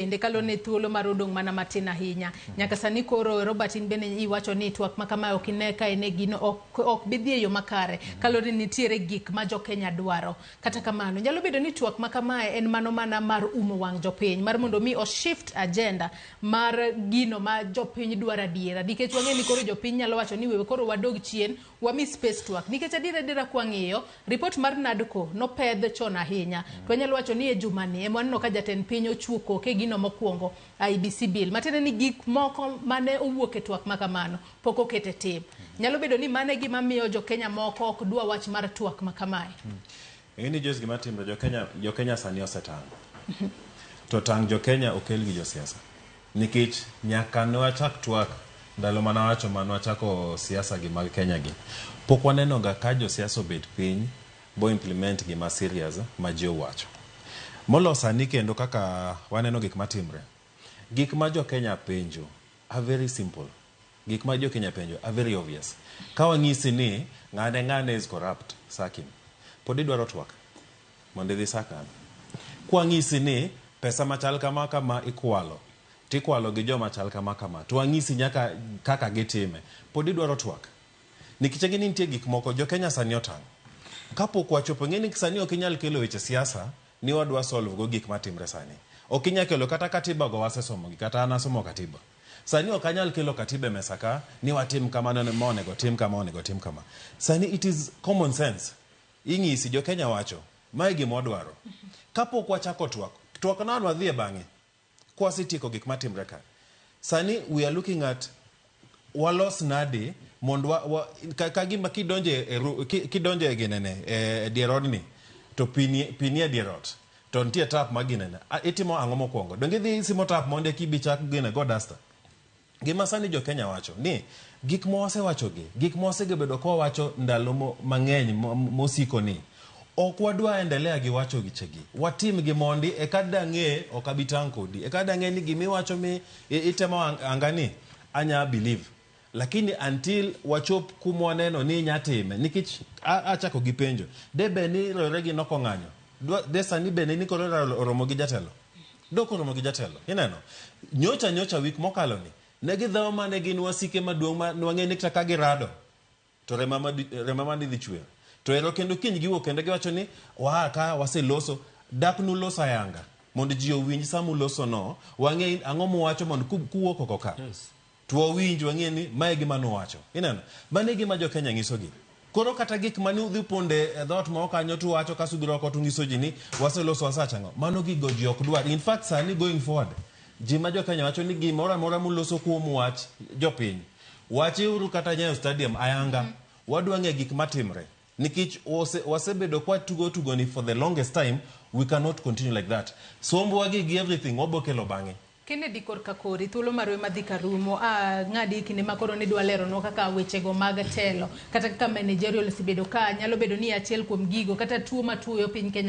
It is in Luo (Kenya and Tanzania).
Bende kalone thuolo mar odong' mana matin ahinya. Nyaka sani koro Robert in bende iwacho ni twak ma kamae ok ine ka ene gino ok bi dhi e yo makare kaluwore ni nitiere gik ma jokenya dwaro. Kata kamano, nyalo bedo ni twak ma kamae en mano mana mar umo wang' jopiny mar mondo mi o shift agenda mar gino ma jopiny dwaro adiera. Nikech wang'e ni koro jopiny nyalo wacho ni wewe koro wadog chien wami space twak. Nikech adiera adiera kwang'iyo, report mar NADCO nopedh chon ahinya. To wanyalo wacho ni e jumani ema waneno ka jatend piny ochuo koke gino mokwongo IEBC bill. Matiende ni gik moko mane owuok e twak ma kamano pok oket e tim. Nyalo bedo ni mano e gima miyo jokenya moko ok dwa wach mar twak ma kamae. Ing'e ni Joyce gima timre jo Kenya sani osetang'. To tang' jo Kenya okel gi josiasa. Nikech nyaka ne wachak twak ndalo mane awacho mane wachako siasa gi mag Kenya gi. Pok waneno ga ka josiasa obet piny bo implement gima serious ma ji owacho. Molo sani kendo kaka waneno gik matimre. Gik ma jo Kenya penjo are very simple. Gik ma jo Kenya penjo are very obvious. Ka wanyisi ni ng'ane ng'ane is corrupt, sack him. Pod idwaro twak mondo idhi sak ng'ano. Kwang'isi ni pesa machal kama kama ikwalo, tikwalo gi joma chal kama kama, to wang'isi nyaka kaka gitime, pod idwaro twak. Nikech ang'e ni nitie gik moko, jo Kenya sani otang'. Kapok wachopo, ing'e ni sani ok inyal kelo weche siasa ni wadwa solve go gik matimre sani. Ok inyal kelo kata katiba go wasesomo gi, kata an asomo katiba. Sani ok anyal kelo katiba e mesa ka ni watim kama ma onego tim kama onego tim kama. Sani it is common sense. Ing'isi jo Kenya wacho, mae gima wadwaro. Kapok wachako twak, twak no wadhi e bang'e. Kwasetieko gik matimre ka. Sani we are looking at walos nade mondo ka gima kidonje e kidonje e ginene e dier odni to pi nie dier ot to nitie tap ma ginene. Itimo ang'o mokwongo? Donge idhi simo tap mondo eki ibi chak gine go dasta. Gima sani jo Kenya wacho ni gik ma wasewachogi, gik ma wasebedo ka wawacho ndalo mang'eny mosiko ni ok wadwa endelea gi wacho wechegi. Watim gi mondi eka dang'e ok abi tang' kodi. Eka dang'e ni gimiwacho mi itemo anga ni anya believe. Lakini until wachop kuma waneno ni inya time nikech achako gi penjo. De bed ni rowere gi nokong'anyo. De sani bende ni koro oromo gi jatelo. Dok oromo gi jatelo. Ineno? Nyocha nyocha wik mokalo ni ne gidhawo mane gin wasike maduong' ma nwang'e ni kata ka girado to remo mane dhi chwer. To ero kendo kiny giwuok kendo giwacho ni waa ka waseloso dak nuloso ayanga mondo ji owinj sama uloso no wang'e ang'o muwacho mondo kuwuok oko ka to wawinj wang'e ni mae gima nuwacho. Ineno? Mano e gima jo Kenya nyisogi. Koro kata gik mane udhi ponde e dhoot moro kanyo tuwacho kasto ubiro oko tunyiso ji ni waseloso wasachang'o. Mano gigo ji ok dwar. In fact sani going forward ji ma jo Kenya wacho ni gimoro amora muloso kuom wach jopiny wachiuru kata Nyayo Stadium ayanga. Wadwa ng'e gik matimre. Nikech wasebedo kwa tugo tugo ni for the longest time, we cannot continue like that. Sombwa gi gi everything wabo kelo bang'e. Kennedy korka kori thuolo marwe madhi karumo a ng'adi kinde ma koro nidwa leronwa kaka wechego mag telo kata kaka managerial osebedo ka nyalo bedo ni achiel kuom gigo kata tuo matuoyo piny Kenya.